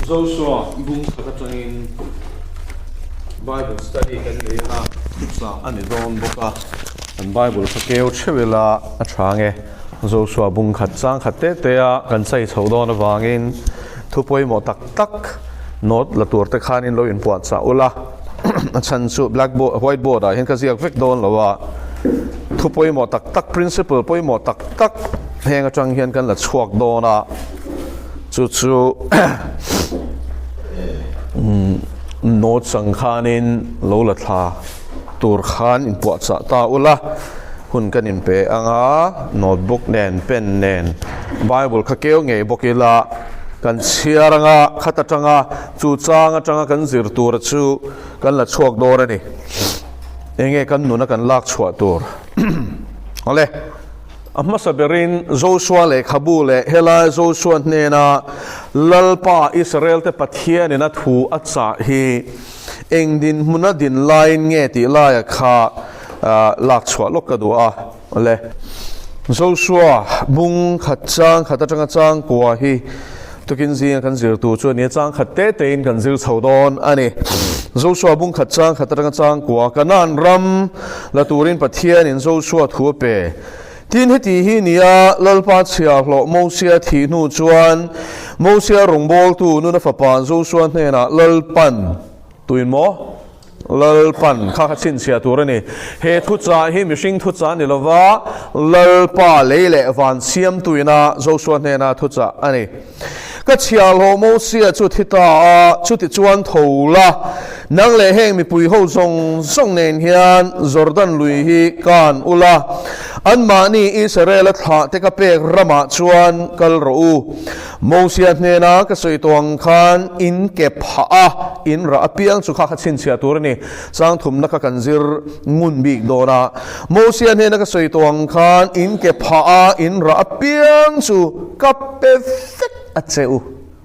Joshua bung khat atangin Bible study kan nei anga thuchah a ni dawn bawk a, kan Bible kha keu theuh ila a tha nge. Joshua bung khat chang khat te te a kan chai chho dawn avangin thu pawimawh tak tak note la tur te khanin lo inpuahchah ula a chhan chu blackboard whiteboard ah hian ka ziak vek dawn lo a, thu pawimawh tak tak principle pawimawh tak tak heng atang hian kan la chhuak dawn a. Chu chu notes ang khanin lo la thla tur khan inpuahchah ta ula, hun kan inpe anga notebook nen pen nen Bible kha keu ngei bawk ila kan chhiar anga khat atanga chu chang atanga kan zir tura chu kan la chhuak dawn a ni. Enge kan nuna kan lak chhuah tur? Awle. A hmasa berin Joshua lehkhabu leh helai Joshua hnena Lalpa Israelte Pathianin a thu a chah hi eng dinhmuna din laiin nge tih laia kha lak chhuah lawk ka duh a le. Joshua bung khat chang khat atanga chang kua hi tukin zinga kan zir tur chu a ni a, chang khat te tein kan zir chho dawn a ni. Joshua bung khat chang khat atanga chang kua Kanaan ram La turin Pathianin Joshua thu a pe. Tin, heti hi nia Lalpa chhiahhlawh Mosia thih hnu chuan Mosia rawngbawltu nuna fapa Joshua hnenah Lalpan, tuin maw? Lalpan kha kha chhinchhiah tur a ni. He thuchah hi mihring thuchah a ni lova, Lalpa lei leh van siamtuina Joshua hnena thuchah a ni. Ka chhiahhlawh Mosia chu thi ta a, chuti chuan tho la, nang leh heng mipui ho zawng zawng nen hian Jordan lui hi kan u la, anmahni Israela thlah te ka pek ramah chuan kal rawh u. Mosia hnena ka sawi tawh ang khan in ke phah a, in rah apiang chu kha kha chhinchhiah tur a ni. Chang thumna kha kan zir ngun bik dawn a. Mosia hnena ka sawi tawh ang khan in ke phah a, in rah apiang chu ka pe vek a che u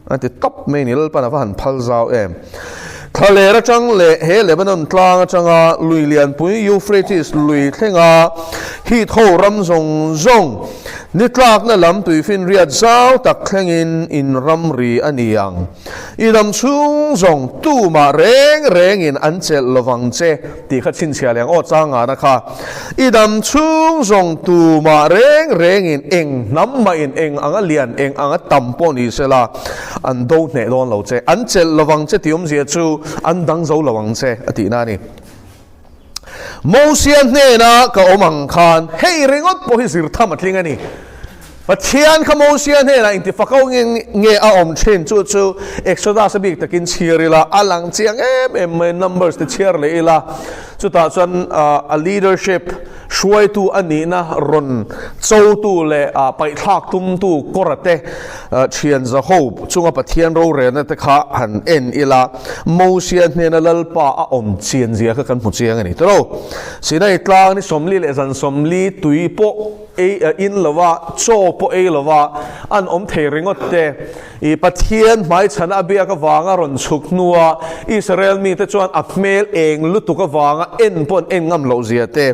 a ti tawp mai ni. Lalpan a va han phal zau em. Thlaler atang leh he Lebanon tlang atanga lui lianpui Euphrates lui thlenga Hit ho ram zawng zawng ni tlakna lam tuifinriat zau tak thlengin in ramri a ni ang. I dam chhung zawng tumah reng rengin an chelh lovang che tih kha chhinchhiah leh ang aw chang ngana kha. I dam chhung zawng tumah reng rengin eng hnam mahin eng anga lian eng anga tam pawh ni sela an do hneh dawn lo che. An chelh lovang che tih awmzia chu an dang zo lo ang che a tihna a ni. Mosia hnena ka awm ang khan hei ringawt pawh hi zir tham a tling a ni. Pathian kha Mosia hnenah intifakau nge nge a awm thin chu chu Exodus a bik takin chhiar ila a lang chiang em em mai Numbers te chhiar leh ila chutah chuan a leadership hruaitu a nihna rawn chotu leh paihthlak tumtu kawra te thian zaho chunga Pathian rorelna te kha han en ila Mosia hnena Lalpa a awm chian zia kha kan hmu chiang a ni tawh. Sinai tlang ni 40 leh zan 40 tui pawh ei in lova chaw pawh ei lova an awm thei ringawt te. I Pathian hmaichhana a biak avanga rawn chhuk hnua Israel mite chuan a hmel eng lutuk avanga en pawh an en ngam loh zia te.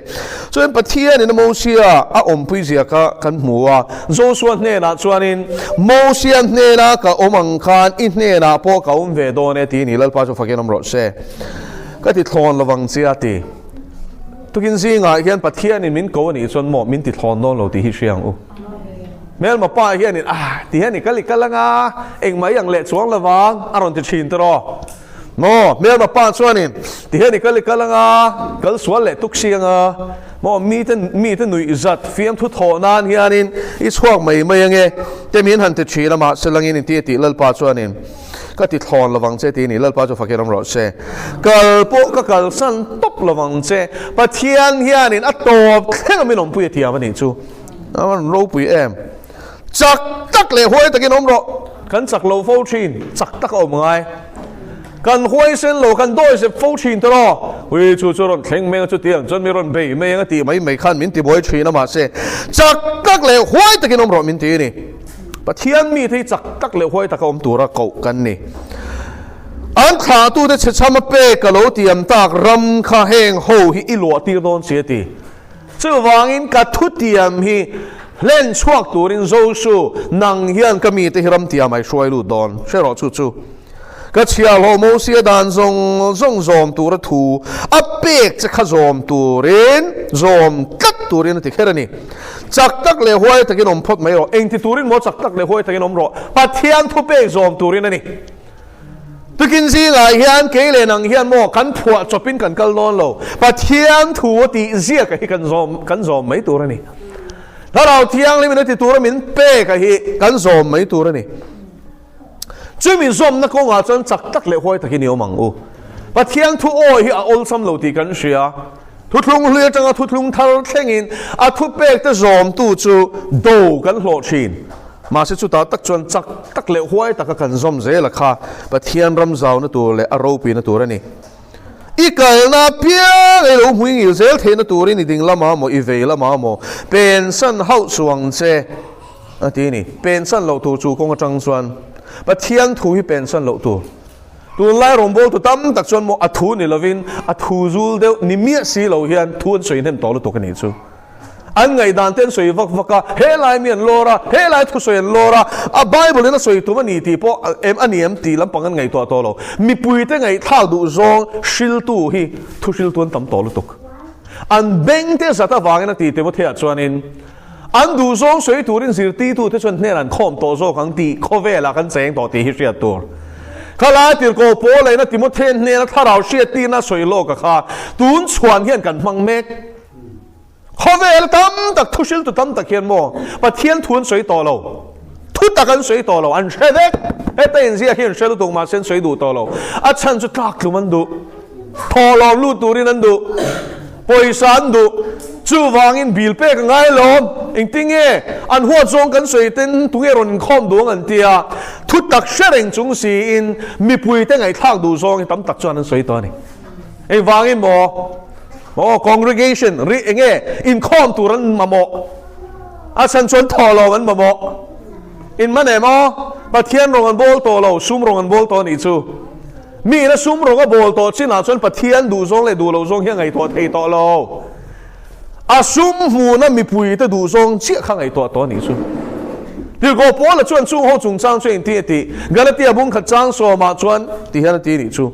Chuan Pathianin a Mosia a awmpui zia kha kan hmu a. Joshua hnenah chuanin, Mosia hnena ka awm ang khan i hnenah pawh ka awm ve dawn e ti ni Lalpa chu fakin awm rawh se. Ka ti thlawn lovang che a ti. Tukin zingah hian Pathianin min ko a nih chuan maw min ti thlawn dawn lo tih hi hria ang u. Hmelma pa hianin ah ti hian i kal i kal anga engmah i ang leh chuang lovang a rawn ti thin tawh. Maw hmelma pa chuanin ti hian i kal i kal anga kal sual leh tuk si anga maw mite mite nuih zat fiamthu thawh nan hianin i chhuak mai mai ange te min han ti thin a mahse langin inti a tih Lalpa chuanin ka ti thlawn lovang che ti ni Lalpa chu fakin awm rawh se. Kal pawh ka kalsan tawp lovang che Pathian hianin a tawp thleng a min awmpui a thiam a nih chu. A rawn ropui em? Chak tak leh huai takin awm rawh. Kan chak lo fo thin, chak tak a awm ngai. Kan huaisen lo, kan dawi zep fo thin ta rawh. Ui chu chu rawn thleng mai ang chu tiang chuan mi rawn bei mai ang a tih mai mai khan min ti buai thin a mahse chak tak leh huai takin awm rawh min ti a ni. Pathian mite hi chak tak leh huai taka awm tura koh kan ni. An thlahtute chhechham a pek a lo tiam tak ram kha heng ho hi i luah tir dawn si a ti. Chuvangin ka thutiam hi hlen chhuak turin Joshua, nang hian ka mite hi ramtiam ai hruai lut dawn. Hre rawh chu chu. Ka chhiahhlawh Mosia dan zawng zawng zawm tura thu a pek che kha zawm turin, zawm tlat turin a ti kher a ni. Chak tak leh huai takin awm phawt mai rawh. Engti turin maw chak tak leh huai takin awm rawh? Pathian thupek zawm turin a ni. Tukin zingah hian kei leh nang hian maw kan phuah chawpin kan kal dawn lo. Pathian thu a tih ziaka hi kan zawm kan zawm mai tur a ni. Thlarau Thianghlimin a ti tura min pek a hi kan zawm mai tur a ni. Chumi zawmna kawngah chuan chak tak leh huai takin i awm ang u. Pathian thu awi hi a awlsam lo tih kan hria. Thuthlung hlui atanga thuthlung thar thlengin a thupekte zawmtu chu do kan hlawh thin. Mahse chutah tak chuan chak tak leh huai taka kan zawm zel a kha Pathian ram zauna tur leh a ropuina tur a ni. I kalna apiang ei lo hmui ngil zel theihna turin i ding lamah maw i vei lamah maw pensan hauh chuang che a ti a ni. Pensan loh tur chu kawng atang chuan Pathian thu hi pensan loh tur. Tunlai rawngbawltu tam tak chuan maw a thu ni lovin a thu zul deuh ni miah si lo hian thu an sawi hnem tawh lutuk a nih chu. An ngaihdan te an sawi vak vak a, helai mi an lawr a, helai thusawi an lawr a, a Bible in a sawi tum a ni tih pawh em a ni em tih lampang an ngaihtuah tawh lo. Mipuite ngaihthlak duh zawng hriltu hi thu hriltu an tam tawh lutuk. An bengte zat avangin a ti Timothea chuanin, An duh zawng sawi turin zirtirtute chuan hnen an khawm tawh zawk ang tih khawvelah kan cheng tawh tih hi hriat tur. Khalai tirhkoh pawl laina Timothea hnena thlarau hriattirna sawi lawk a kha tun chhuan hian kan hmang mek. Khawvel tam tak thu hriltu tam tak hian maw Pathian thu an sawi tawh lo. Thu tak an sawi tawh lo. An hre vek. Heta inziak hi an hre lutuk mahse an sawi duh tawh lo. A chhan chu tlak tlum an duh. Thawhlawm lut turin an duh. Pawisa an duh. Chuvangin bil pek a ngai lawm. Engtinge an huat zawng kan sawi ten tunge rawn inkhawm duh ang an ti a. Thu tak hre reng chung siin mipuite ngaihthlak duh zawng hi tam tak chuan an sawi tawh a ni. Engvangin maw? Aw, congregation ri enge inkhawm tur an mamawh. A chhan chuan thawhlawm an mamawh. In man em aw? Pathian rawng an bawl tawh lo, sum rawng an bawl tawh a nih chu. Mi ina sum rawng a bawl tawh chinah chuan Pathian duh zawng leh duh loh zawng hi a ngaihtuah thei tawh lo. A sum hmuhna mipuite duh zawng chiah kha ngaihtuah tawh a nih chu. Tirhkoh Paula chuan chung ho chungchang chu engtin a tih? Galatia bungkhat chang sawmah chuan ti hian a ti a nih chu.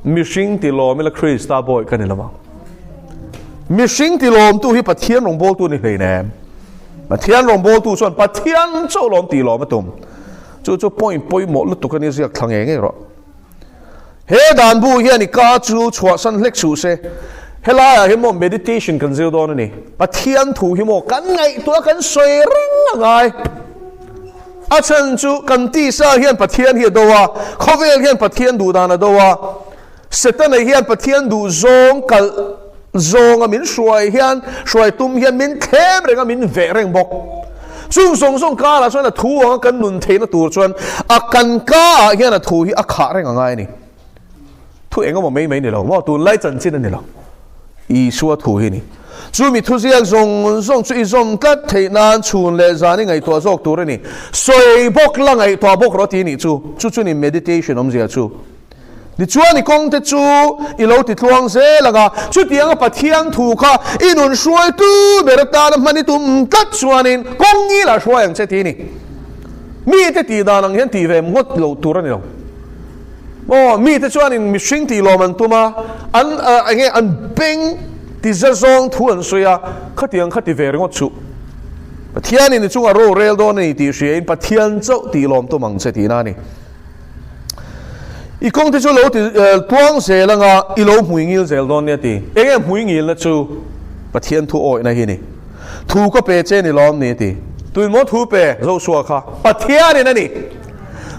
Mihring ti lawm ila Krista bawi ka ni lo ang. Mihring ti lawmtu hi Pathian rawngbawltu ni hlei nem. Pathian rawngbawltu chuan Pathian chauh lawm ti lawm a tum. Chu chu point pawimawh lutuk a ni ziak thla ngei ngei rawh. He dan bu hian i ka chu chhuahsan hlek suh se. Helaiah hian maw meditation kan zir dawn a ni. Pathian thu hi maw kan ngaihtuah kan sawi reng a ngai. A chhan chu kan tisa hian Pathian hi a do a, khawvel hian Pathian duh dan a do a, Setana hian Pathian duh zawng kalh zawnga min hruai hian, hruai tum hian min thlem reng a, min veh reng bawk. Chung zawng zawng karah chuan a thu anga kan nun theihna tur chuan a kan kaah hian a thu hi a khah reng a ngai a ni. Thu eng emaw mai mai ni lo maw? Tunlai chanchin a ni lo. Isua thu hi a ni. Chu mi thuziak zawng zawng chu i zawm tlat theih nan chhun leh zan i ngaihtuah zawk tur a ni. Sawi bawk la ngaihtuah bawk rawh ti a nih chu. Chu chu ni meditation awmzia chu. Tichuan i kawngte chu i lo ti tluang zel ang a, chutianga Pathian thu kha i nun hruaitu ber atana hman i tum tlat chuanin kawng ngila hruai ang che ti a ni. Mite tih dan ang hian tih ve ngawt loh tur a ni lo. Aw, mite chuanin mihring tih lawm an tum a, an eng nge an beng ti za zawng thu an sawi a, khatiang kha ti ve ringawt chuh. Pathianin i chungah ro rel dawn a ni tih hriain Pathian chauh tih lawm tum ang che tihna a ni. I kawngte chu lo ti tluang zel anga i lo hmui ngil zel dawn nia ti. Eng nge hmui ngilna chu Pathian thu awihna hi a ni. Thu ka pe che ni lawm ni a ti. Tuin maw thu pe Joshua kha Pathianin a ni.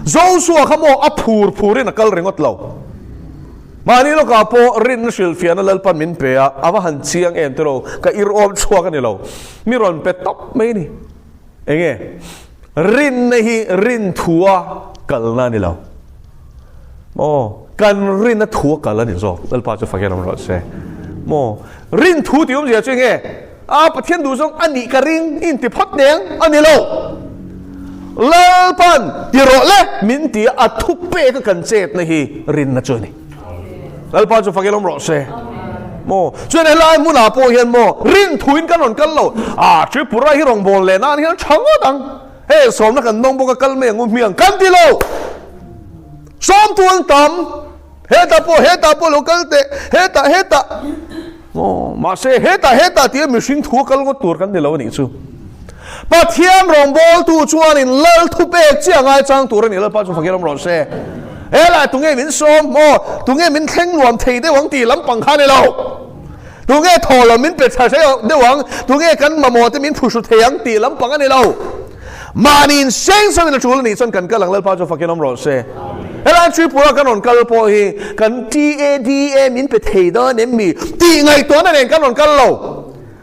Joshua kha maw a phur phurin a kal ringawt lo. Mahni lawkah pawh rinna hrilhfiahna Lalpan min pe a, a va han chiang em tiraw, ka ir awm chhuak a ni lo. Mi rawn pe tawp mai a ni. Enge? Rinna hi rin thua kalna a ni lo. Maw? Kan rinna thua kal a ni zawk. Lalpa chu fakin awm rawh se. Maw? Rin thu tih awmzia chu enge? A Pathian duh zawng a nih ka ring i inti phawt neng a ni lo. Lalpan ti rawh le min ti a, a thu pek a kan chetna hi rinna chu a ni. Lalpa chu fakin awm rawh se. Maw chuan helai hmunah pawh hian maw rin thuin kan rawn kal lo. A Tripura hi rawngbâwl leh nan hian tha ngawt ang. Hei sawmna kan nawng bawk a kal mai ang u hmiang kan ti lo. Sawmtu an tam, hetah pawh hetah pawh lo kal teh, hetah hetah. Aw, mahse hetah hetah tia mihring thu a kal ngawt tur kan ni lo a nih chu. Pathian rawngbawltu chuanin Lal thupek chiah ngaichang tur a ni, Lalpa chu fakin awm rawh se. Helai tunge min sawm maw, tunge min thleng nuam thei deuh ang tih lampang kha a ni lo. Tunge thaw lo min pe tha deuh ang, tunge kan mamawh te min phuhru thei ang tih lampang a ni lo. Mahni in seng sengin a tul a nih chuan kan kal ang Lalpa chu fakin awm rawh se. Helai Tripura kan rawn kal pawh hi kan TADA min pe thei dawn em mi tih ngaihtuahna nen kan rawn kal lo.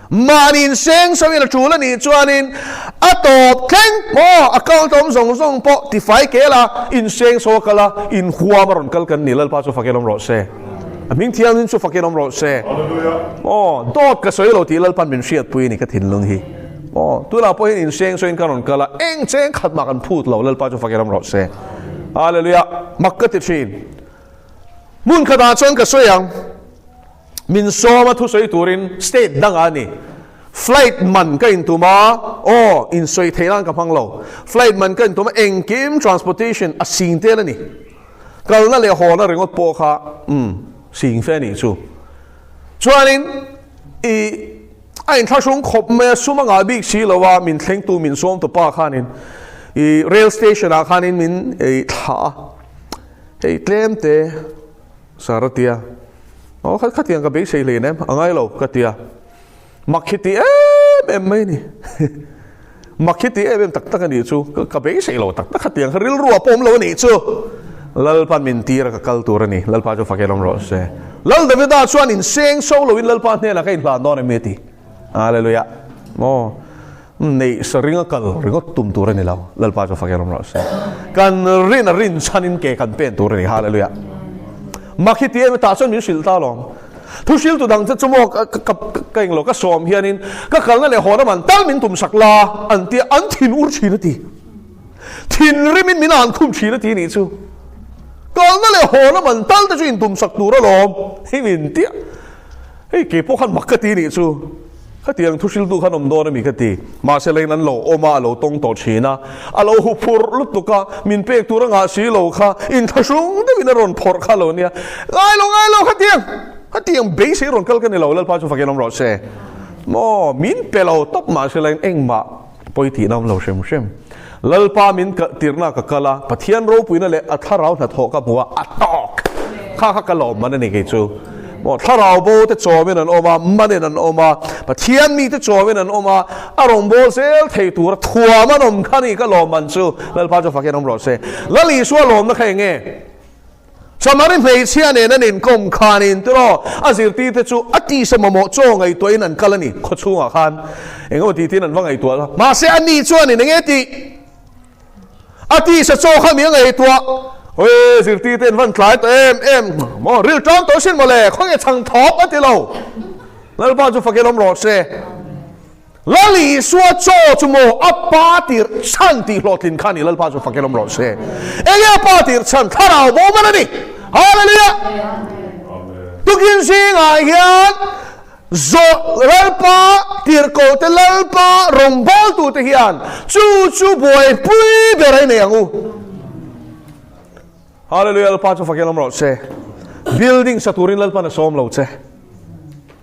Mahni in seng sengin a tul a nih chuanin a tawp thleng maw account awm zawng zawng pawh tifai kel a in seng saw a kal a in huam a rawn kal kan ni Lalpa chu fakin awm rawh se. A hming thianghlim chu fakin awm rawh se. Aw dawt ka sawi lo tih Lalpan min hriatpui a ni ka thinlung hi. Aw, tunah pawh hian inseng sawiin ka rawn kal a, eng cheng khat mah kan phut lo, Lalpa chu fakin awm rawh se. Hallelujah! Mak ka ti thin. Hmun khatah chuan ka sawi ang, min sawm a thusawi turin state dangah a ni. Flight man ka intum a, aw, insawi theih nan ka hmang lo. Flight man ka intum a, engkim transportation a sing tel a ni. Kalna leh hawna ringawt pawh kha, umm, sing fe a nih chu. Chuanin, i. A inthlahrung khawp mai a, sum a ngah bik si lo a, min thlengtu min sawm tu pa khanin i rail station ah khanin min ei thlah a, hei tlem te sir a tia, aw kha khatiang ka beisei hlein em, a ngai lo ka tia, mak hi ti em em mai a ni, mak hi ti em em tak tak a nih chu, ka beisei lo tak tak khatiang kha rilru ah pawh awm lo a nih chu, Lalpa min tir a ka kal tur a ni, Lalpa chu fak en awm rawh se. Lal Davida chuan inseng so loin Lalpa hnenah ka inhlan dawn em ni a ti. Hallelujah. Maw? Neih sa ringa kal ringawt tum tur a ni lo. Lalpa chu fak en awm rawh se. Kan rin a rin chhanin ke kan pen tur a ni. Hallelujah. Mak hi ti em tah chuan min hrilh ta alawm. Thu hriltu dang te chu maw ka ka ka englo ka sawm hianin ka kalna leh hawn aman tal min tum sak la an tia an thin ur thin a ti. Thinrimin min an khum thin a ti nih chu. Kalna leh haw lam an tal te chu intum sak tur alawm hei min tia. Hei kei pawh khan mak ka ti nih chu. Khatiang thu hriltu khan awm dawn a mi ka ti. Mahse leiin an lo awm a, a lo tawng tawh thin a. A lo hu phurh lutuk a, min pek tur a ngah si lo kha inthlahrung deuhin a rawn phawrh kha lo nia. Ngai lo ngai lo khatiang khatiang beisei rawn kal ka ni lo Lalpa chu fakin awm rawh se. Maw min pe lo tawp mahse leiin engmah Pawi tihna awm lo hrim hrim. Lalpa min tirhna ka kal a, Pathian ropuina leh a thlarau hnathawh ka hmu a, a tawk! Kha kha ka lawm man a ni kei chu. Maw, thlarau bo te chawmin an awm a, manin an awm a, Pathian mite chawmin an awm a, a rawngbâwl zel thei tura thuam an awm kha ni ka lawm man chu. Lalpa chu fakin awm rawh se. Lal Isua lawmna kha eng nge? Samari hmeichhia nen an inkawm khanin tiraw a zirtirte chu a tisa mamawh chaw ngaihtuahin an kal a ni. Khawchhungah khan eng emaw tih tiin an va ngaihtuah la. Mahse a ni chuanin eng nge tih? A tisa chaw kha mi a ngaihtuah. Awi zirtirte an van tlai tawh em em maw ril ṭam tawh sin mawle khawnge chhang thawp a ti lo. Lalpa chu fakin awm rawh se. Lal Isua chaw chu maw a pa tir chhan tih hlawhtlin kha a ni, Lalpa chu fakin awm rawh se. Enge a pa tir chhan? Thlarau bo man a ni. Hallelujah! Tukin zingah hian zawh Lalpa tirhkoh te Lalpa rawngbawltu te hian chu chu buaipui ber a nei ang u. Hallelujah Lalpa chu fakin awm rawh se. Building sa turin Lalpan a sawm lo che.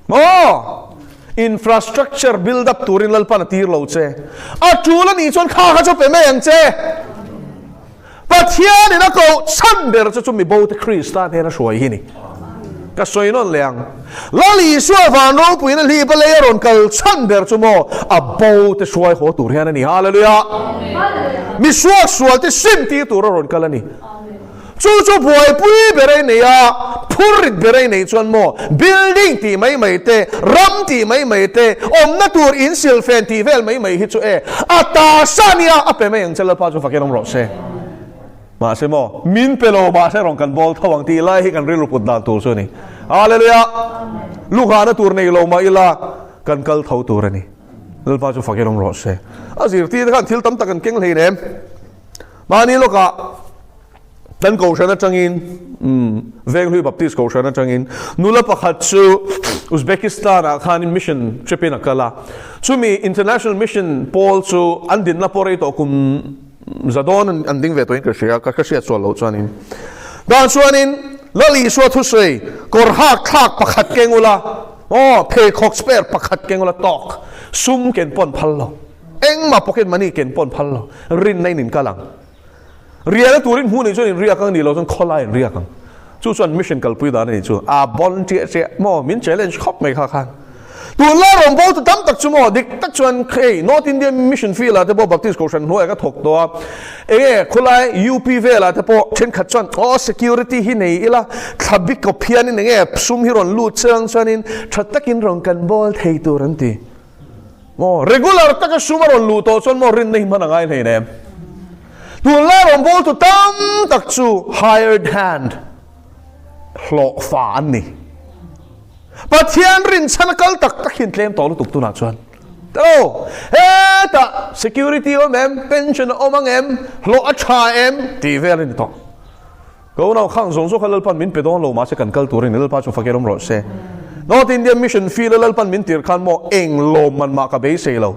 Maw? Infrastructure build up turin Lalpan a tir lo che. A tul a nih chuan kha kha chu pe mai ang che. Pathianin a koh chhan ber chu chu mi bo te Krista hnena hruai hi ni. Ka sawi nawn leh ang. Lal Isua van ropuiin a hlip a lei a rawn kal chhan ber chu maw a bo te hruai haw tur hian a ni. Hallelujah! Mi suak sual te sim tir tur a rawn kal a ni. Chu chu buaipui ber a inei a, phurrit ber a inei chuan maw building tih mai mai te, ram tih mai mai te, awmna tur in silfen tih vel mai mai hi chu e a ta sa nia a pe mai ang che Lalpa chu fakin awm rawh se. Mahse maw, min pe lo mahse rawn kan bawl tho ang tih lai hi kan rilru put dan tur chu a ni. Hallelujah! Luhana tur nei lo mah ila kan kal tho tur a ni. Lalpa chu fakin awm rawh se. A zirtirte khan thil tam tak an keng hlein em? Mahni lawkah kan kohhran atangin, umm, Venghlui Baptist kohhran atangin nula pakhat chu Uzbekistan-ah khanin mission trip-in a kal a. Chumi International Mission pawl chu an dinna pawh rei tawh kum Za dawn an ding ve tawhin ka hria, ka hriat sual loh chuanin. Dan chuanin Lal Isua thusawi kawr hak thlak pakhat keng ula, aw, pheikhawk spare pakhat keng ula tawk, sum ken pawn phal lo, engmah pocket money ken pawn phal lo, rinna in in kal ang. Riahna turin hmuh nih chuan in riak ang nih loh chuan khawlai in riak ang. Chu chuan mission kalpui dan a nih chu a bon chiah chiah maw min challenge khawp mai kha khan. Tunlai rawngbawltu tam tak chu maw dik tak chuan hei North India mission field ah te pawh Baptist kohhran hnuaiah ka thawk tawh a, enge khawlai UP velah te pawh thenkhat chuan aw security hi nei ila thla bik kawp hianin enge sum hi rawn lut chiang chuanin tha takin rawn kan bawl thei tur an ti. Maw regular taka sum a rawn luh tawh chuan maw rinna hi hman a ngai hlein em? Tunlai rawngbawltu tam tak chu hired hand hlawhfa an ni. Pathian rinchhan a kal tak tak hian tlem tawh lutuk tunah chuan. Hello, hetah security awm em, pension a awm ang em, hlawh a tha em tih vel a ni tawh. Ka unau khang zawng zawng kha Lalpan min pe dawn lo mahse kan kal tur a ni, Lalpa chu fak erawm rawh se. North India Mission Field a Lalpan min tir khan maw eng lawmman mah ka beisei lo.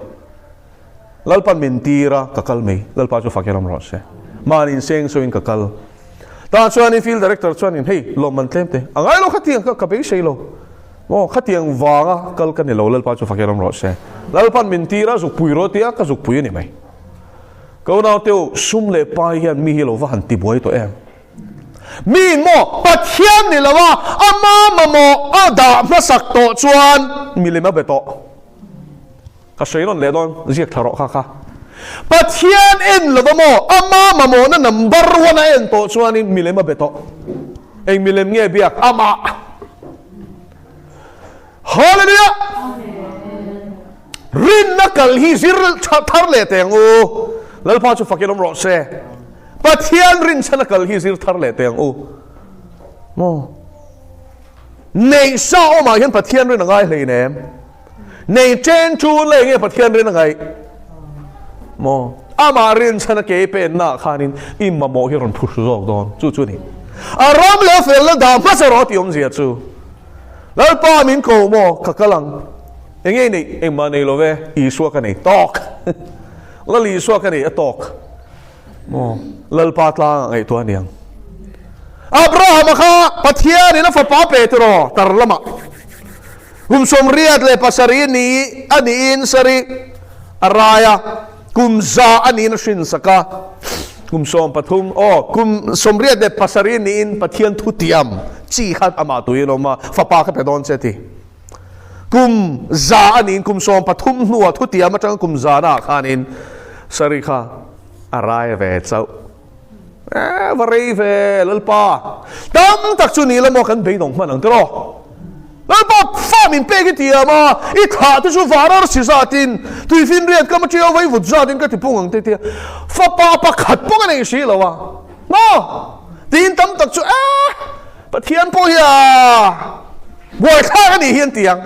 Lalpan min tir a, ka kal mai, Lalpa chu fak erawm rawh se. Mahni inseng sawiin ka kal. Tah chuanin Field Director chuanin hei lawmman tlem te a ngai lo khatiang kha ka beisei lo. Maw khatiang vanga kal ka ni lo, Lalpa chu fak erawm rawh se. Lalpan min tir a, zukpui rawh tia ka zukpui a ni mai. Ka unaute u, sum leh pai hian mi hi lo va han tibuai tawh em? Miin maw Pathian ni lo a, ama mamawh a dah hmasak tawh chuan milim a be tawh. Ka sawi rawn leh dawn, ziak thla rawh kha kha. Pathian en lo va maw, ama mamawhna number one a en tawh chuanin milem a be tawh. Eng milem nge biak? Amah. Hallelujah! Rinna kal hi zir tha thar leh teh ang u. Lalpa chu fakin awm rawh se. Pathian rinchhana kal hi zir thar leh teh ang u. Maw? Nei sa awmah hian Pathian rin a ngai hlein em? Nei chen chun leh nge Pathian rin a ngaih? Maw? Amah rinchhana ke penna khanin i mamawh hi rawn phuhru zawk dawn. Chu chu ni. A ram leh a felna dah hmasa rawh tih awmzia chu. Lalpa min ko maw? Ka kal ang. Enge i neih? Engmah nei lo ve. Isua ka nei. Tawk! Lal Isua ka nei a tawk. Maw? Lalpa tlangah ngaihtuah a niang. Abrahama kha Pathianin a fapa pe tiraw tar lamah. Kum 87 ni a niin sarih a rai a, kum za a niin a hrinsak a. Kum 13, aw, kum 87 niin Pathian thutiam chi kha amah tuiin a awm a, fapa kha pe dawn che a ti. Kum za a niin kum 13 hnuah thutiam atanga kum zanaah khanin sarih kha a rai ve chauh. Eh, va rei ve, Lalpa. Tam tak chu ni la maw kan beidawng hman ang tiraw? Lalpa, fa min pek i tiam a, i thlah te chu var arsi zatin, tuifinriat kam aṭiau vai vut zatin ka ti pung ang te tia. Fapa pakhat pawh ka nei si lo a. Maw? Tiin tam tak chu, eh, Pathian pawh hi a buaithlak a nih hi an ti ang.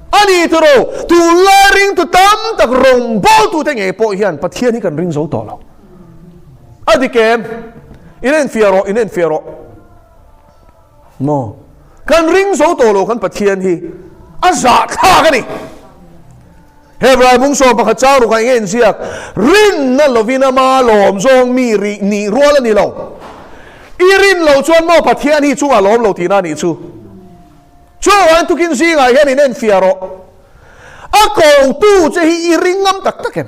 A ni tiraw, tunlai ringtu tam tak rawngbawltute ngei pawh hian Pathian hi kan ring zo tawh lo. A dik em? In enfiah rawh, in enfiah rawh. Maw? Kan ring zo tawh lo kan Pathian hi a zahthlak a ni. Hebrai bung 11 chang ruk ah enge inziak? Rinna lovin ama lawm zawng mi ri nih rual a ni lo. I rin lo chuan maw Pathian hi chungah lawm lo tihna a nih chu. Chuvangin tukin zingah hian in enfiah rawh. A kotu che hi i ring ngam tak tak em?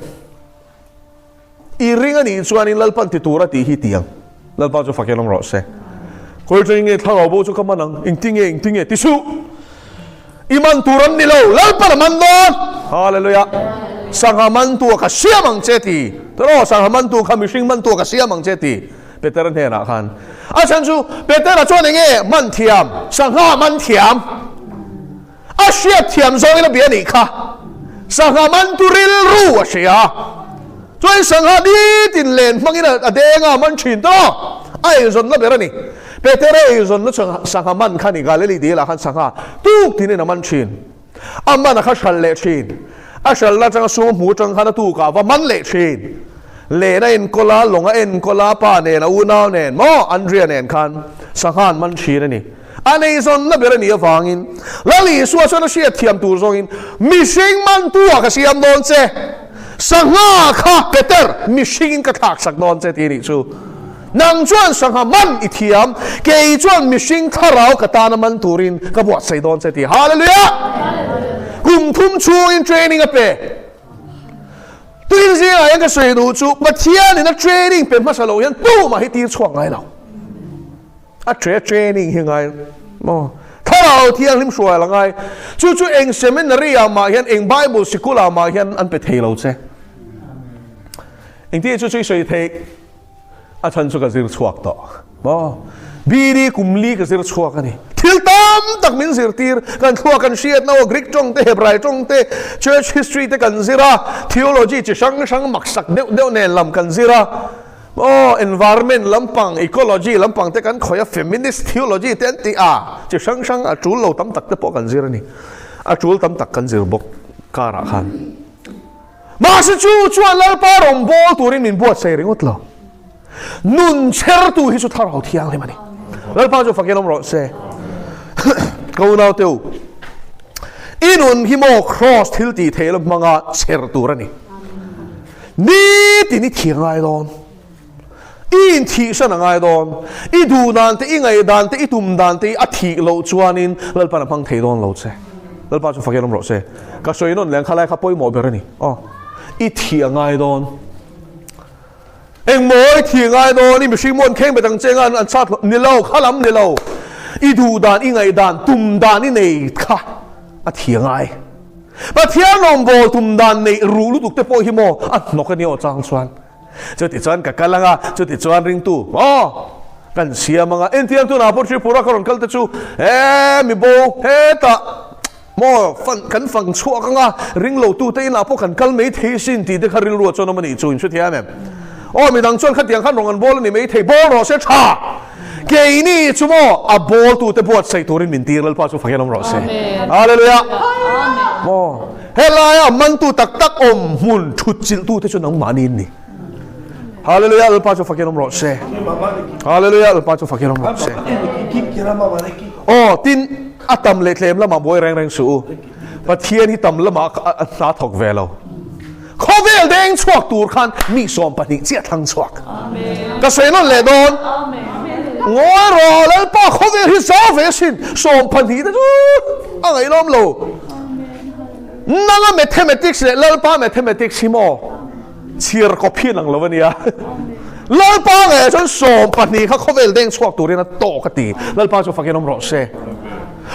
I ring a nih chuanin Lalpan ti tur a tih hi ti ang. Lalpa chu fakin awm rawh se. Khawi atangin nge thlarau bo chu ka man ang? Engtinge, engtinge? Ti suh! I man tur an ni lo, Lalpan a man dawn! Hallelujah! Sangha mantu a ka siam ang che ti. Tawh, sangha mantu kha mihring mantu a ka siam ang che ti. Petera hnenah khan. A chhan chu Petera chuan enge man thiam? Sangha man thiam. A hriat thiam zawngin a bia nih kha. Sangha mantu rilru a hria. Chuan sangha nitin len hmangin a deng a, a man thin tawh. A eizawnna ber a ni. Petera eizawnna chu sangha man kha a ni. Galili dilah khan sangha tuk tinin a man thin. A man a kha hral leh thin. A hralna atanga sum a hmu atang khan a tukah a va man leh thin. Len a enkawl a, lawng a enkawl a, pa nen a unau nen maw Andria nen khan sangha an man thin a ni. A neizawnna ber a nih avangin Lal Isua chuan a hriat thiam tur zawngin, Mihring mantu-ah ka siam dawn che, sangha kha Peter, mihringin ka thlaksak dawn che tih a nih chu. Nang chuan sangha man i thiam, kei chuan mihring thlarau ka tana man turin ka buatsaih dawn che ti. Hallelujah! Kum thum chhungin training a pe. Tuin zingah hian ka sawi duh chu Pathianin a training pe hmasa lo hian tumah hi tir chhuak ngai lo. A tre training hi ngai maw? Thlarau Thianghlim hruai la ngai. Chu chu eng seminary ah mah hian eng Bible sikul ah mah hian an pe thei lo che. Engtin chu chu i sawi theih? A chhan chu ka zir chhuak tawh maw? BD kum li ka zir chhuak a ni. Thil tam tak min zirtir, kan thluak kan hriatna aw Greek tawng te, Hebrai tawng te, Church history te kan zir a, theology chi hrang hrang maksak deuh deuh nen lam kan zir a, aw environment lampang, ecology lampang te kan khawih a, feminist theology te an tih a, chi hrang hrang a tul lo tam tak te pawh kan zir a ni. A tul tam tak kan zir bawk karah khan. Mahse chu chuan Lalpa rawngbâwl tûrin min buatsaih ringawt lo. Nun chhertu hi chu Thlarau Thianghlim a ni. Lalpa chu fakin awm rawh se. Ka unaute u, i nun hi maw Kraws thil tih theih la hmanga chher tûr a ni. Nitin i thih ngai dawn. I inthihsan a ngai dawn. I duh dan te, i ngaih dan te, i tum dan te a thih loh chuanin Lalpan a hmang thei dawn lo che. Lalpa chu fakin awm rawh se. Ka sawi nawn leh ang kha lai kha pawimawh ber a ni. Aw. I thih a ngai dawn. Engmaw i thih a ngai dawn, i mihring maw an kheng bet ang che nga an chhat ni lo, kha lam ni lo. I duh dan, i ngaih dan, tum dan i nei kha a thih a ngai. Pathian rawngbâwl tum dan neih ruh lutuk te pawh hi maw a hnawk a nia aw chang chuan. Chuti chuan ka kal anga, chuti chuan ringtu aw kan siam anga, entiang tunah pawh Tripura ka rawn kal te chu he mi bo hetah maw fan kan fang chhuak anga ring lo tute inah pawh kan kal mai thei sin tih te kha rilru chuan awm a nih chu in hrethiam em? Aw midang chuan khatiang khan rawn an bawl a ni mai thei, bawl rawh se tha! Keini chu maw a bawl tute buatsaih turin min tir Lalpa chu fak hian awm rawh se. Hallelujah! Maw. Helaia mantu tak tak awm hmun thut chilhtute chu nangmahni in ni. Hallelujah, Lalpa chu fakin awm rawh se. Hallelujah, Lalpa chu fakin awm rawh se. Aw, tin, a tam leh tlem lamah buai reng reng suh u. Pathian hi tam lamah a hna thawk ve lo. Khawvel deng chhuak tur khan mi 12 chiah thlang chhuak. Ka sawi nawn leh dawn. Ngawi rawh, Lalpa khawvel hi zau ve sin, 12 te chu a ngaihawm lo. Nanga mathematics leh Lalpa mathematics hi maw chhiar kawp hi an ang lo a nia. Lalpa ngei chuan 12 kha khawvel deng chhuak turin a tawk a ti. Lalpa chu fakin awm rawh se.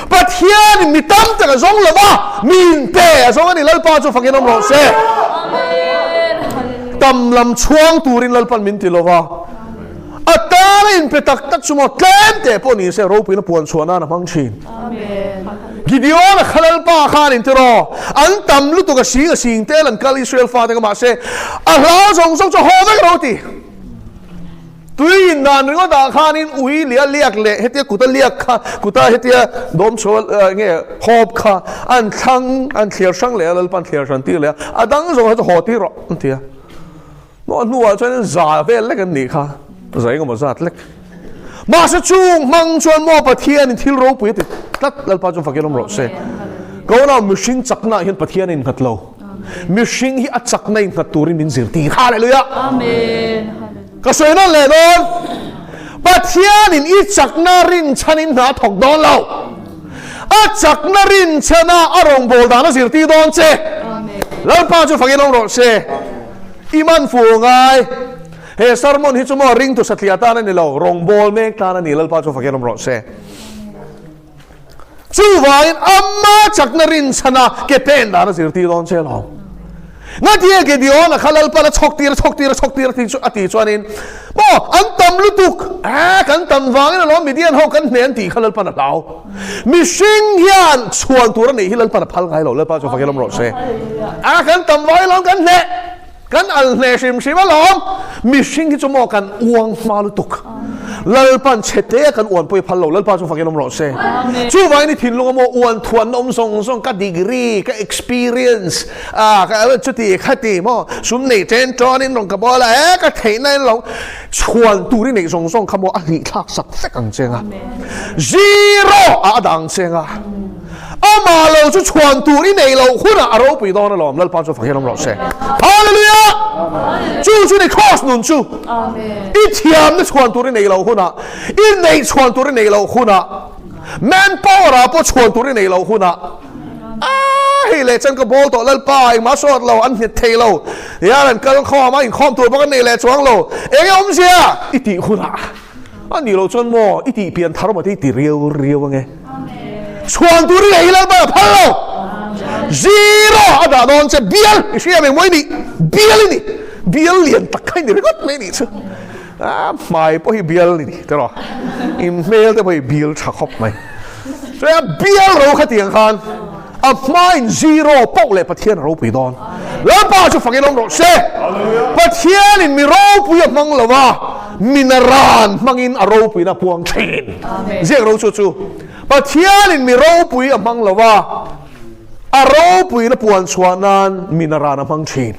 Pathianin mi tam tak a zawng lo va, mi inte a zawng a ni. Lalpa chu fakin awm rawh se. Tam lam chhuang turin Lalpan min ti lo va. A tana inpe tak tak chu maw tlem teh pawh ni se ropuina puan chhuah nan a hmang thin. Gideon-a kha Lalpa khan in tiraw an tam lutuk a sing a sing tel an kal Israel fate kha mahse a hlau zawng zawng chu haw vek ro ti. Tui in dan ringawt ah khanin ui lia liak leh hetia kuta liak kha kuta hetia dawm chho nge hawp kha an thlang an thliar hrang leh a Lalpa an thliar hran tir leh a a dang zawng kha chu haw tir rawh an ti a. Maw hnuah chuan za vel lek an nih kha, za engemaw zat lek. Mahse chung hmang chuan maw Pathianin thil ropui a ti tlat, Lalpa chuan fakin awm rawh se. Kawnah mihring chaknaah hian Pathian a innghat lo. Mihring hi a chakna innghat turin min zirtir. Hallelujah! Ka sawi nawn leh dawn, Pathianin i chakna rinchhanin hna a thawk dawn lo. A chakna rinchhana a rawngbâwl dan a zirtir dawn che. Lalpa chu fakin awm rawh se. I man fu ngai. He sermon hi chu maw ringtu satliah tan a ni lo, rawngbâwl mek tan a ni. Lalpa chu fakin awm rawh se. Chuvangin ama chakna rinchhana ke pen dan a zirtir dawn che alawm. Ngatinge Gideon-a kha Lalpan a chhawk tir a chhawk tir a chhawk tir a tih chu a tih chuanin maw an tam lutuk eh kan tam vangin alawm Midian ho kan hneh an tih kha Lalpan a hlau. Mihring hian chhuan tur a neih hi Lalpan a phal ngai lo, Lalpa chu fakin awm rawh se. A kan tam vangin alawm kan hneh. Kan al hle hrim hrim alawm. Mihring hi chu maw kan uang hma lutuk. Lalpan chhe te a kan uan pawh i phal lo. Lalpa chu fakin awm rawh se. Chuvangin i thinlung a maw uan thuanna awm zawng zawng ka degree, ka experience, ah ka chuti khati maw sum nei chen tawnin rawn ka bawl a, eh ka theihna in lo chhuan tur i neih zawng zawng kha maw a hlih thlak sak vek ang che nga. Zero ah a dah ang che nga. Amah lo chu chhuan tur i neih loh hunah a ropui dawn alawm, Lalpa chu fak hian awm rawh se. Hallelujah! Chu chu ni Kraws nun chu. I thiamna chhuan tur i nei loh hunah, i neih chhuan tur i nei loh hunah, man power ah pawh chhuan tur i nei loh hunah, a hei leh chan ka bawl tawh Lalpa engmah sawt lo, an nghet thei lo, hian an kal khawm a, inkhawm tur bawk an nei leh chuang lo, enge awmzia i tih hunah. A nih loh chuan maw i tih pian thar maw te i ti riau riau ange. Chhuan tur i leh hi Lalpa a phal lo. Zero a dah dawn che bial i hria mai mawi nih bial i ni bial lian tak kha i ni ringawt mai nih chu. A hmai pawh hi bial ni ni tiraw. In hmel te pawh hi bial tha khawp mai. Chuan bial ro kha tiang khan A hmain zero poh leh Pathian a ropui dawn. Lalpa chu fakin awm rawh se. Pathianin mi ropui a hmang lo a, mi naran hmangin a ropuina a puang thin. Ziak ro chu chu. Pathianin mi ropui a hmang lo a, a ropuina puan chhuah nan mi naran a hmang thin.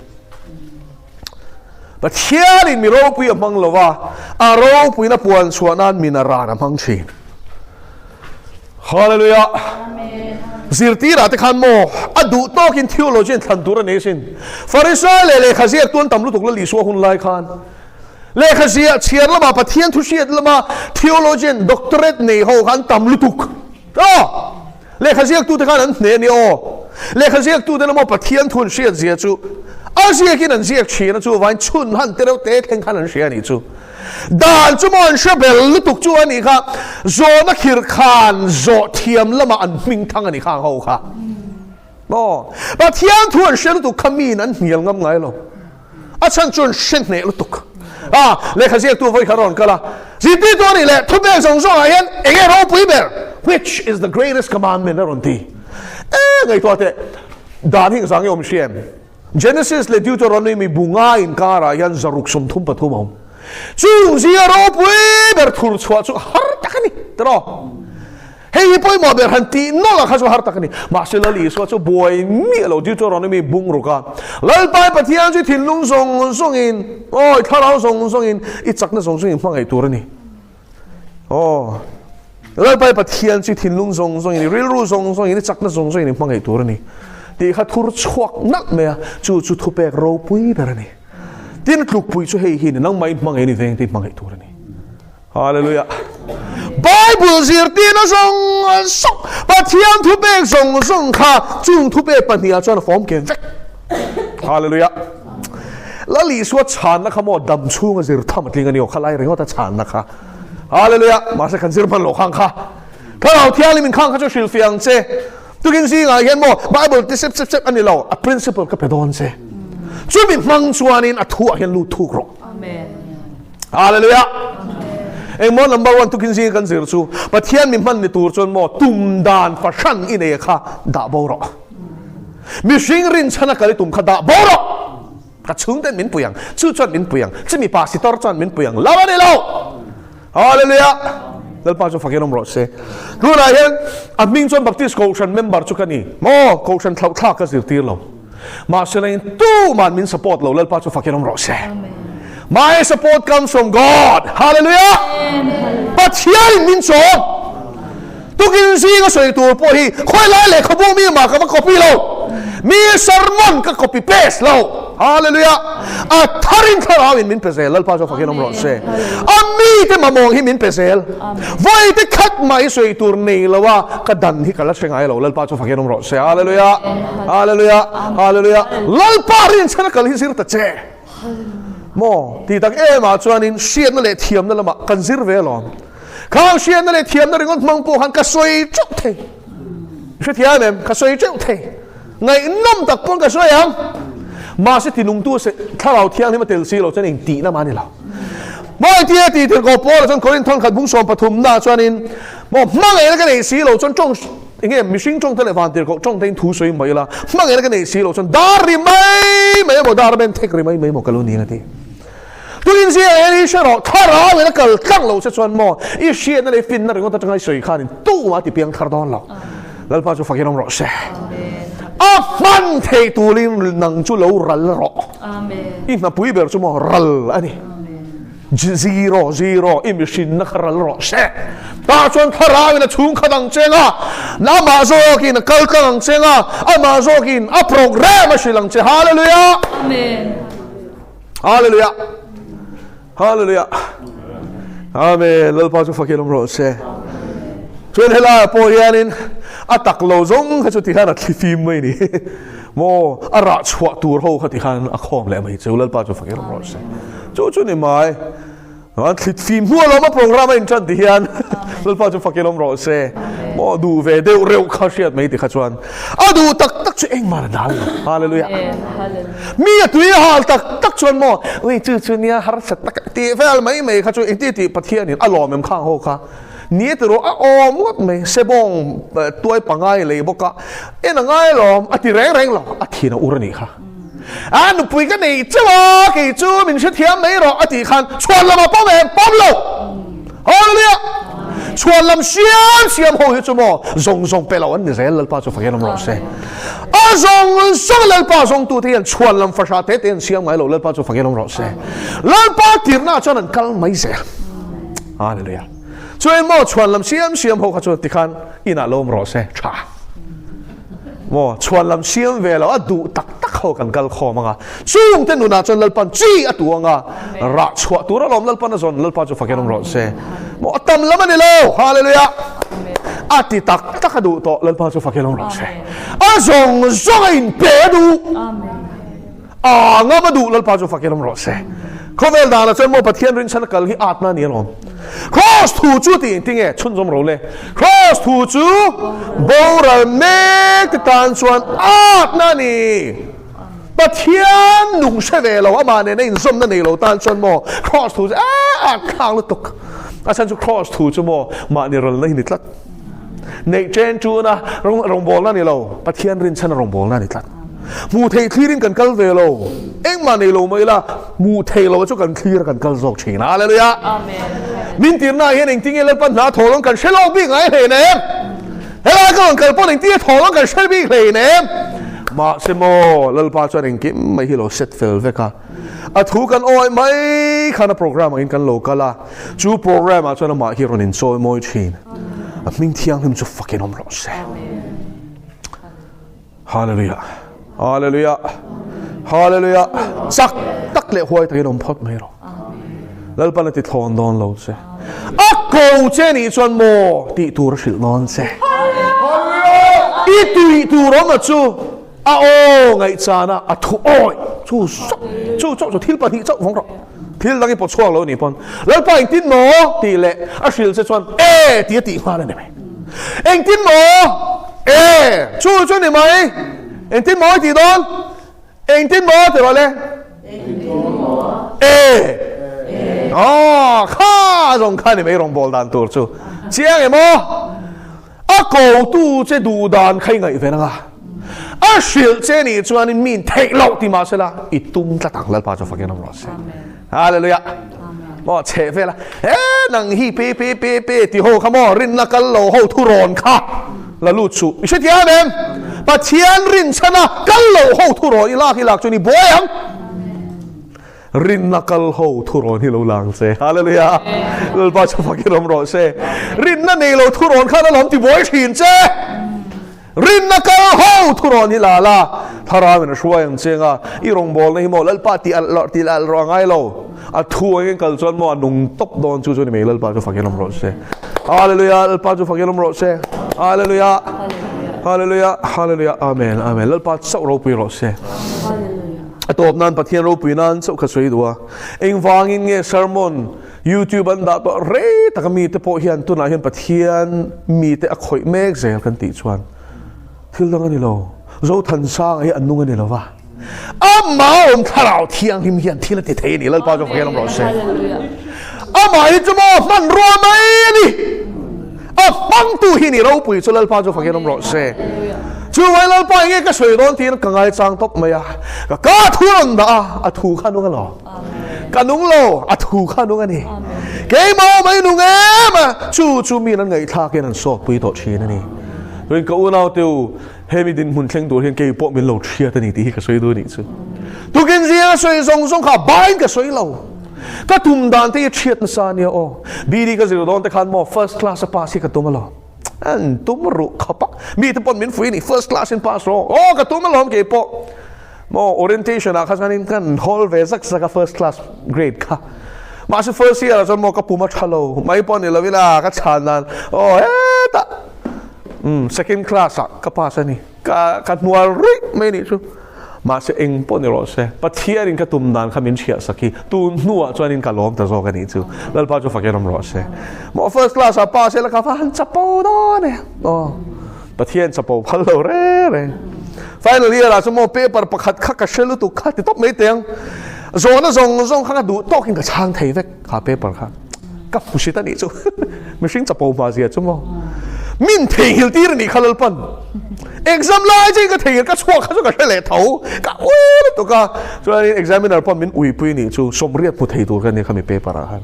Pathianin mi ropui a hmang lo a, a ropuina puan chhuah nan mi naran a hmang thin. Hallelujah! Zirtirah te khan maw a duh tawkin theologian thlan tur a nei asin. Farisai leh lehkha ziak tuan tam lutuk la Isua hun lai khan lehkha ziah chhiar lama Pathian thu hriat lama theologian doctorate nei ho khan tam lutuk. Aw! Lehkha ziaktute khan an hneh a ni aw. Lehkha ziaktute lama Pathian thu an hriat zia chu a ziakin an ziak thin a chuvangin chhun han te reuh te thleng khan an hria a nih chu. Dan chu maw an hre bel lutuk chu a nih kha, zawhna khirh khan zawh thiam lamah an hming thang a nih kha ang ho kha. Aw, Pathian thu an hre lutuk kha miin an hnial ngam ngai lo. A chhan chu an hre hneh lutuk. A, lehkha ziaktu vawi kha rawn kal a, zirtirtu a nih leh thupek zawng zawngah hian eng nge ropui ber? Which is the greatest commandment? a rawn ti. E, ngaihtuah teh, dan hi engzang nge awm hria em? Genesis leh Deuteronomy bu nga inkarah hian zaruk 33 a awm. Chung zinga ropui ber thur chhuah chu har tak a ni, tiraw? Hei hi pawimawh ber han tih nawlh a kha chu har tak a ni. Mahse Lal Isua chu buai miah lo Deuteronomy bung ruk a, Lalpai Pathian chu thinlung zawng zawngin, awi thlarau zawng zawngin, i chakna zawng zawngin hmangaih tur a ni. Aw, Lalpa i Pathian chu i thinlung zawng zawngin, i rilru zawng zawngin, i chakna zawng zawngin i hmangaih tur a ni tih kha thur chhuak nalh mai a, chu chu thupek ropui ber a ni. Tin, tlukpui chu hei hi a ni, nangmah i hmangaih a ni veng te i hmangaih tur a ni. Hallelujah! Bible zirtirna zawng zawng, Pathian thupek zawng zawng kha chung thupek pahnihah chuan a fawm ke vek. Hallelujah! Lal Isua chhanna kha maw dam chhunga zir tham a tling a ni aw, khalai ringawt a chhanna kha. Hallelujah! Mahse kan zir hman loh khang kha. Thlarau Thianghlim in khang kha chu hrilhfiah ang che. Tukin zingah hian maw Bible ti sep sep sep a ni lo, a principle ka pe dawn che. Chumi hmang chuanin a thuah hian lut thuk rawh. Amen. Hallelujah! Engmaw number one tukin zinga kan zir chu Pathian mi hman ni tur chuan maw tum dan fahran i nei kha dah bo rawh. Mihring rinchhana kal i tum kha dah bo rawh! Ka chhungten min pui ang, chu chuan min pui ang, chumi pasitor chuan min pui ang, lo a ni lo! Hallelujah! Lalpa chu fakin awm rawh se. Tunah hian a hming chuan Baptist Kohhran member chu ka ni. Maw? Kohhran thlauhthlak ka zirtir lo. Mahse la in tuman min support lo, Lalpa chu fakin awm rawh se. My support comes from God. Hallelujah! Pathianin min chawm. Tukin zinga sawi tur pawh hi khawi lai lehkhabu mi mah ka va copy lo. Mi sermon ka copy paste lo. Hallelujah! A tharin thlarau in min pe zel. Lalpa chu fakin awm rawh se. A mite mamawh hi min pe zel. Vawi te khat mah hi sawi tur nei lo a, ka dan hi ka la hre ngai lo. Lalpa chu fakin awm rawh se. Hallelujah! Hallelujah! Hallelujah! Lalpa rinchhan a kal hi zir ta che. Maw? Tih tak em ah chuanin hriatna leh thiamna lamah kan zir ve alawm. Khang hriatna leh thiamna ringawt hmang pawh khan ka sawi teuh thei. Hrethiam em? Ka sawi teuh thei. Ngaihnawm tak pawn ka sawi ang. Mahse tinungtu se thlarau thianghlim a tel si lo chuan eng tihna mah a ni lo. Mawi tia tih tirh ko Paula chuan Korinth thawnkhat bung sawm pathumna chuanin maw hmangaihna ka neih si lo chuan tawng enge mihring tawngte leh van tirhkoh tawngtein thu sawi mai ila hmangaihna ka neih si lo chuan dar ri mai mai emaw dar ben thek ri mai mai emaw ka lo ni ang a ti. Tukin zingah hian i hre rawh, thlarau in a kal tlang lo che chuan maw i hriatna leh i finna ringawt atanga i sawi khanin tumah a ti piang thar dawn lo. Lalpa chu fakin awm rawh se. A hman thei turin nang chu lo ral rawh. I hnapui ber chu maw ral a ni. Zero, zero, i mihrinna kha ral rawh se. Tah chuan thlarau in a chhung khat ang cheng a, amah zawkin a kal tlang ang cheng a, amah zawkin a program a hrilh ang che. Hallelujah! Amen. Hallelujah. Hallelujah. Amen. Lalpa chu fakin awm rawh se. Chuan helai pawh hianin a tak lo zawng kha chu ti khan a thli fim mai ni. Maw a rah chhuah tur ho kha ti khan a khawm leh mai chu Lalpa chu fakin awm rawh se. Chu chu ni mai. An thlit fim hnu alawm a program a inṭan ti hian Lalpa chu fakin awm rawh se. Maw duh ve deuh reuh kha hriat mai ti kha chuan a duh tak tak chu engmah a dal lo. Hallelujah. Mi a tui a hal tak tak chuan maw ui chu chu nia harsa tak tih vel mai mai kha chu engti tih Pathianin a lawm em khang ho kha ni tiraw a awm ngawt mai sebawng tuai pangai lei bawk a en a ngai lawm a ti reng reng lo a thin a ur a nih kha. A nupui ka nei chauh a, kei chu min hrethiam mai rawh a tih khan chhuan lam a pawm em? Pawm lo! Hallelujah! Chhuan lam siam siam ho hi chu maw zawng zawng pe lo an ni zel Lalpa chu fakin awm rawh se. A zawng zawng Lalpa zawngtu te hian chhuan lam fahra te te an siam ngai lo Lalpa chu fakin awm rawh se. Lalpa tirna chuan an kal mai zel. Hallelujah! Chuan maw chhuan lam siam siam ho kha chu tikhan inah lo awm rawh se tha. Maw, chhuan lam siam ve lo, a duh tak tak ho kan kal khawm anga, chungte nunah chuan Lalpan chi a tu anga, rah chhuah tur alawm Lalpan a zawn, Lalpa chu fakin awm rawh se. Maw, a tam lam a ni lo, Hallelujah! A ti tak tak a duh tawh, Lalpa chu fakin awm rawh se. A zawng zawng a inpe a duh. A ngam a duh Lalpa chu fakin awm rawh se. Khawvel danah chuan maw Pathian rinchhan a kal hi atna a ni alawm. Kraws thu chu tih engtin nge chhunzawm ro le? Kraws thu chu boral mek te tan chuan atna a ni. Pathian nung hre ve lo amah nena inzawmna nei lo tan chuan maw Kraws thu chu a at thlak lutuk. A chhan chu Kraws thu chu maw mahni ralna hi ni tlat. Neih chen chuna rawngbawlna a ni lo, Pathian rinchhana rawngbawlna a ni tlat. Hmuh theih thlirin kan kal ve lo, engmah nei lo mai ila, hmuh theih loh chu kan thlir a kan kal zawk thin. Hallelujah! Min tirna ah hian engtinge Lalpa hna thaw lawng kan hre lawk bik ngai hlei nem? Helai ka rawn kal pawn engtinge thaw lawng kan hre bik hlei nem? Mahse maw, Lalpa chuan engkim mai hi lo set fel vek a. A thu kan awih mai khan a program angin kan lo kal a. Chu program ah chuan amah hi rawn inchawi mawi thin. A hming thianghlim chu fakin awm rawh se. Hallelujah. Hallelujah. Hallelujah. Chak tak leh huai takin awm phawt mai rawh. Lalpan a ti thlawn dawn lo che. A ko che nih chuan maw tih tur a hrilh dawn che. I tui tur awm a chu A aw ngaihchana a thu awi chu chauh chu chauh chu thil pahnih chauh vawng rawh. Thil dang i pawt chhuak lo nih pawn Lalpa engtin maw tih leh a hrilh che chuan e tih a tih nghal a ni mai. Engtin maw e chu chu ni mai. Engtin maw i tih dawn? Engtin maw ti rawh le. E aw kha zawng kha ni mai rawngbawl dan tur chu. Chiang em aw? A kotu che duh dan kha i ngaihven anga, a hrilh che nih chuanin mi in theih loh ti mah sela i tum tlat ang Lalpa chu fakin awm rawh se. Hallelujah. Maw chheh vela he nang hi pi pi pi pi ti ho kha maw rinna kal lo ho thu rawn kha la lut suh. I hrethiam em? Pathian rinchhana kal lo ho thu rawn i lak i lak chu ni buai ang. Rinna kal ho thurawn hi lo lang che. Hallelujah. Lalpa chu fakin awm rawh se. Rinna nei lo thurawn khan alawm ti buai thin che. Rinna kal ho thurawn hi la la. Thlarau in a hruai ang che nga. I rawngbawlna hi maw Lalpa ti alh rawh ti alh rawh a ngai lo. A thu angin kal chuan maw a nung tawp dawn chu chu ni mai Lalpa chu fakin awm rawh se. Hallelujah. Lalpa chu fakin awm rawh se. Hallelujah. Hallelujah. Hallelujah. Amen. Amen. Lalpa chauh ropui rawh se. A tawp nan Pathian ropui nan chauh ka sawi duh a. Engvangin nge sermon YouTube an dah tawh rei taka mite pawh hian tunah hian Pathian mite a khawih mek zel kan tih chuan thil dang a ni lo. Zothansanga hi a nung a ni lo va. Amah awm thlarau thianghlim hian thil a ti thei a ni. Lalpa chu Pathian awm rawh se. Amah hi chu maw hmanrua mai a ni. A hmangtu hi ni ropui chu Lalpa chu fakin awm rawh se. Chuvai Lalpa enge ka sawi dawn tiin ka ngaichang tawp mai a. Ka ka thu rawn dah a, a thu kha nung alo. Ka nung lo, a thu kha nung a ni. Keimah awm ai nung em a, chu chu min an ngaihthlakin an sawtpui tawh thin a ni. Tuin ka unau te u, hemi dinhmun thleng tur hian kei pawh min lo thiat a ni tih hi ka sawi duh a nih chu. Tukin zinga sawi zawng zawng kha bain ka sawi lo. Ka tum dan te hi thiat nasa ania aw. BD ka zir dawn te khan maw first class a pass hi ka tum alawm. An tum ruh khawp a. Mi te pawn min fuih a ni first class in pass rawh. Aw ka tum alawm kei pawh. Maw orientation ah kha chuanin kan hawl ve zak zak a first class grade kha. Mahse first year ah chuan maw ka pum a tha lo mai pawh ni lo ila ka chhan dan aw hetah umm second class ah ka pass a ni. Ka ka hnual ruih mai nih chu. Mahse eng pawh ni rawh se Pathianin ka tum dan kha min hriah sak hi tun hnuah chuanin ka lawm ta zawk a nih chu. Lalpa chu fakin awm rawh se. Maw first class ah pass ila ka va han chapo dawn e. Aw. Pathian chapo phal lo reng reng. Final year ah chuan maw paper pakhat kha ka hre lutuk kha ti tawp mai teh ang. Zawhna zawng zawng kha ka duh tawkin ka chhang thei vek kha paper kha. Ka hmu hrit a nih chu. Mihring chapo hma zia chu maw. Min theihnghilh tir a nih kha Lalpan. Exam lai chiin ka theihnghilh ka chhuak kha chu ka hre leh tho. Ka ui lutuk a. Chuanin examiner pawh min uipui a nih chu sawmriat hmu thei tur ka nia khami paper ah khan.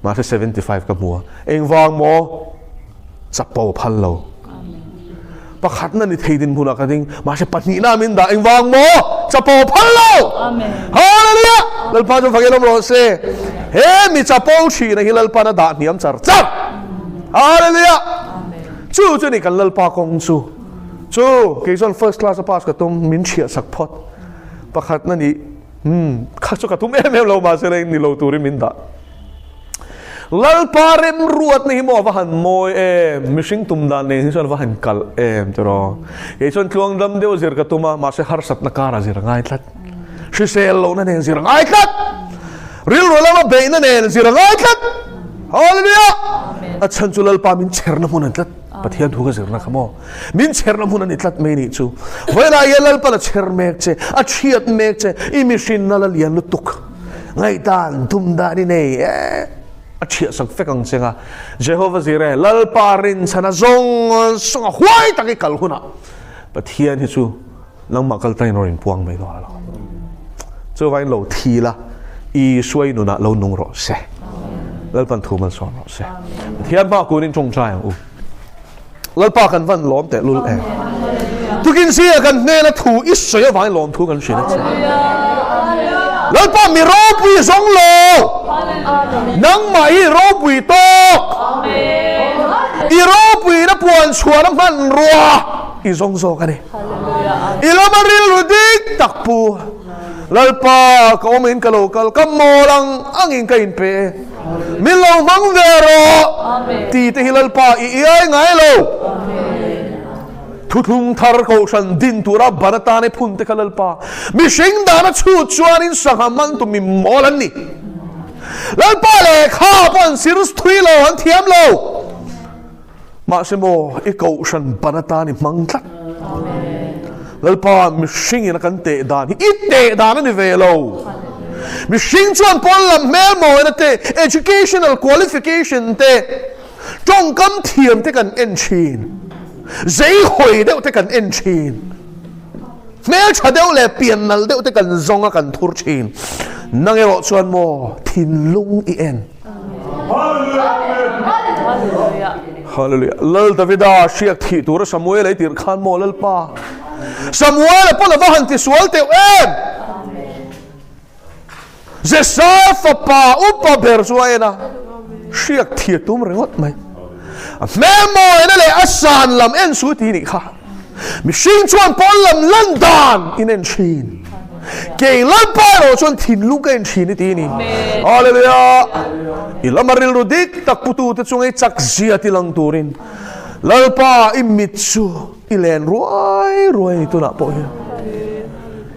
Mahse 75 ka hmu a. Engvang maw? Chapo phal lo. Pakhatna ni thei dinhmunah ka ding, mahse pahnihna min dah engvang maw? Chapo phal lo! Hallelujah! Lalpa chu fak ilawm rawh se. He mi chapo thina hi Lalpan a dah hniam char char. Hallelujah! Chu chu ni kan Lalpa kawng chu. Chu kei chuan first class a pass ka tum min chhiah sak phawt. Pakhatna ni, hmm, kha chu ka tum em em lo mahse ni lo turin min dah. Lalpa remruatna hi maw a va han mawi em, mihring tum dan nen hi chuan a va han kalh em tiraw. Kei chuan tluang dam deuh zir ka tum a, mahse harsatna karah zir a ngai tlat. Hrisel lohna nen zir a ngai tlat. Rilru lama beihna nen zir a ngai tlat. Hallelujah! A chhan chu Lalpa min chherna hmun a ni tlat. Pathian thu ka zirna kha maw. Min chherna hmun a ni tlat mai nih chu. Vawiinah hian Lalpa la chher mek che, a chhiat mek che, i mihrinna la lian lutuk. Ngaihdan tum dan i nei e. A thiah sak vek ang cheng a. Jehova zir e, Lalpa rinchhana zawng zawng a huai tak i kal hunah Pathian hi chu nangmah kal tangin rawn inpuang mai dawn a lo. Chuvangin lo thi la, Isua i nunah lo nung rawh se. Lalpan thu malsawm rawh se. Pathian hma kunin tawngtai ang u. Lalpa kan van lawm teh lul em. Tukin zinga kan hnena thu i sawi avangin lawm thu kan hrilh a che. Lalpa mi ropui zawng lo. Nangmah hi ropui tawk. I ropuina puan chhuahna hmanrua i zawng zawk a ni. I lama rilru dik tak pu. Lalpa ka awm in ka lo kal ka mawl ang angin ka inpe e. Min lo hmang ve rawh ti te hi Lalpa i iai ngai lo. Thuthlung thar kohhran din tura ban atan i phun te kha Lalpa mihring dana chhut chuanin sangha man tu mi mawl an ni. Lalpa lehkha pawh an sir thui lo, an thiam lo. Mahse maw i kohhran ban atan i hmang tlat. Lalpa mihringin a kan teh dan hi i teh dan a ni ve lo. Mihring chuan pawn lam hmel mawina te, educational qualification te, tawngkam thiam te kan en thin. Zei hawi deuh te kan en thin. Hmel tha deuh leh pian nal deuh te kan zawng a kan thur thin. Nang erawh chuan maw thinlung i en. Hallelujah. Lal Davida hriak thih tura Samuel ei tir khan maw Lalpa. Samuel a pawn a va han ti sual teuh em. Jesai fapa upa ber chu a en a, hriak thih a tum ringawt mai. A hmel mawina leh a san lam en su ti nih kha. Mihring chuan pawn lam lan dan in en thin. Kei Lalpa erawh chuan thinlung ka en thin i ti a ni. Hallelujah! I lama rilru dik tak putute chunga i chak zia ti lang turin Lalpa i mit chu i len ruai ruai a ni tunah pawh hian.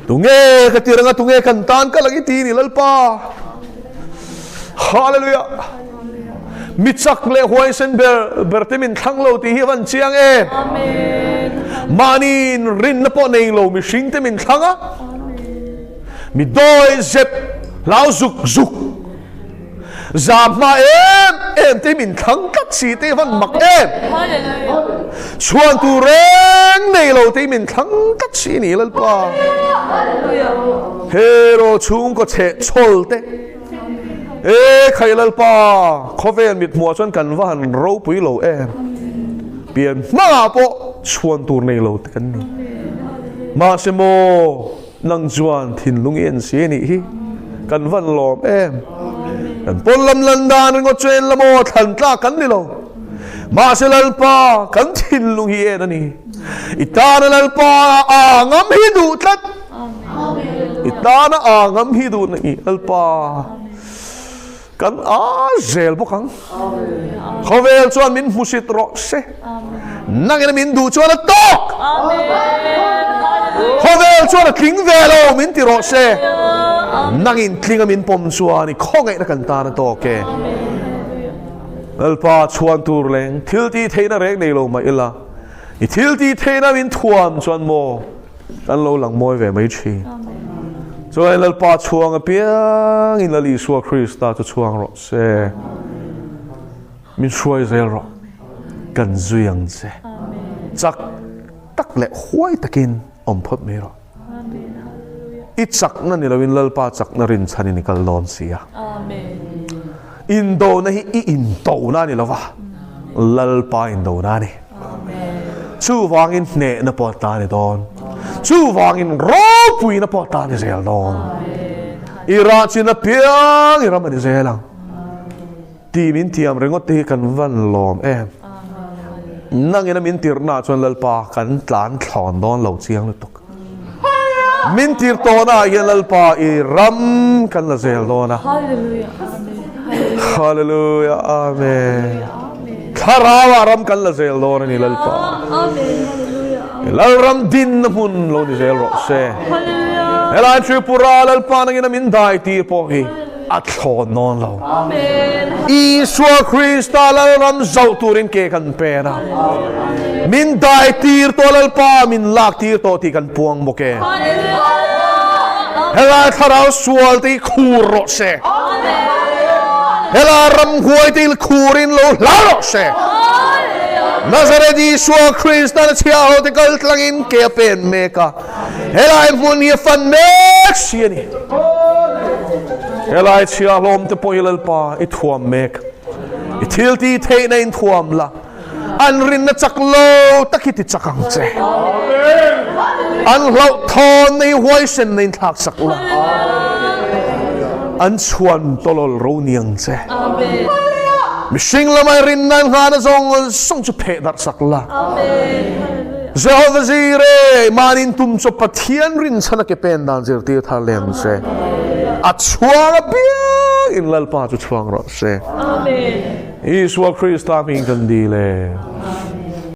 Tunge ka tir anga tunge kan tan ka lang i ti a ni Lalpa. Hallelujah! Mi chak leh huaisen ber ber te min thlang lo tih hi a van chiang em? Mahni rinna pawh nei lo mihring te min thlang a, mi dawi zep hlau zuk zuk zam hma em em te min thlang tlat si te van mak em? Chhuan tur reng nei lo te min thlang tlat si ni Lalpa. Hero chhungkaw chheh chhawl te. E khai Lalpa, khawvel mit hmuah chuan kan va han ropui lo em. Pian hmangah pawh chhuan tur nei lo te kan ni. Mahse maw, nang chuan thinlung i en si a nih hi. Kan van lawm em. Kan pawn lam lan dan ringawt chu en la maw, thlan tlak kan ni lo. Mahse Lalpa, kan thinlung hi en a ni. I tana Lalpa a ngam hi duh tlat. I tana a ngam hi duh na i Lalpa. Kan a zel bawk ang. Khawvel chuan min hmusit rawh se. Nangin min duh chuan a tawk. Khawvel chuan a tling ve lo min ti rawh se. Nangin tlinga min pawm chuan i khawngaihna kan tan a tawk e. Lalpa chhuan tur leng thil tih theihna reng nei lo mah ila. I thil tih theihna min thuam chuan maw kan lo lang mawi ve mai thin. Chuan Lalpa chhuang apiangin Lal Isua Krista chu chhuang rawh se. Min hruai zel rawh. Kan zui ang che. Chak tak leh huai takin awm phawt mai rawh. I chakna ni loin Lalpa chakna rinchhanin i kal dawn si a. Indona hi i indona a ni lova, Lalpa indona a ni. Chuvangin hnehna pawh a ta ni dawn. Chuvangin ropuina pawh a ta ni zel dawn. I rah chin apiang i ram a ni zel ang. Ti min thiam ringawt te hi kan van lawm em. Nangin a min tirhna ah chuan Lalpa kan tlan thlawn dawn lo chiang lutuk. Min tir tawhna ah hian Lalpa i ram kan la zel dawn a. Hallelujah Amen. Thlarau ah ram kan la zel dawn a ni Lalpa. Lalram dinna hmun lo ni zel rawh se. Helai Tripura Lalpa nangin a min dai tir pawh hi. a thlawn nawn lo. Isua Krista Lalram zauh turin ke kan pen a. Min dai tir tawh Lalpa min lak tir tawh tih kan puang bawk e. Helai thlarau sual te hi khur rawh se. Helai ramhuai te hi khurin lo hlau rawh se. Nazareth Isua Krista na chhia ho te kal tlangin ke a pen mek a. Helai hmun hi a fan mek si a ni. Helai chhia hlawm te pawh hi Lalpa i thuam mek. I thil ti theihna in thuam la. An rinna chak lo tak hi ti chak ang che. An hlauhthawn na hi huaisen na in thlak sak la. An chhuan tawlawl ro ni ang che. Mihring lama i rinna in nghahna zawng zawng chu pheh darh sak la. Jehova Jireh, mahni tum chu Pathian rinchhan a ke pen dan zirtir thar leh ang che. A chhuang apiang in Lalpa chu chhuang rawh se. Isua Krista hming kan dil e.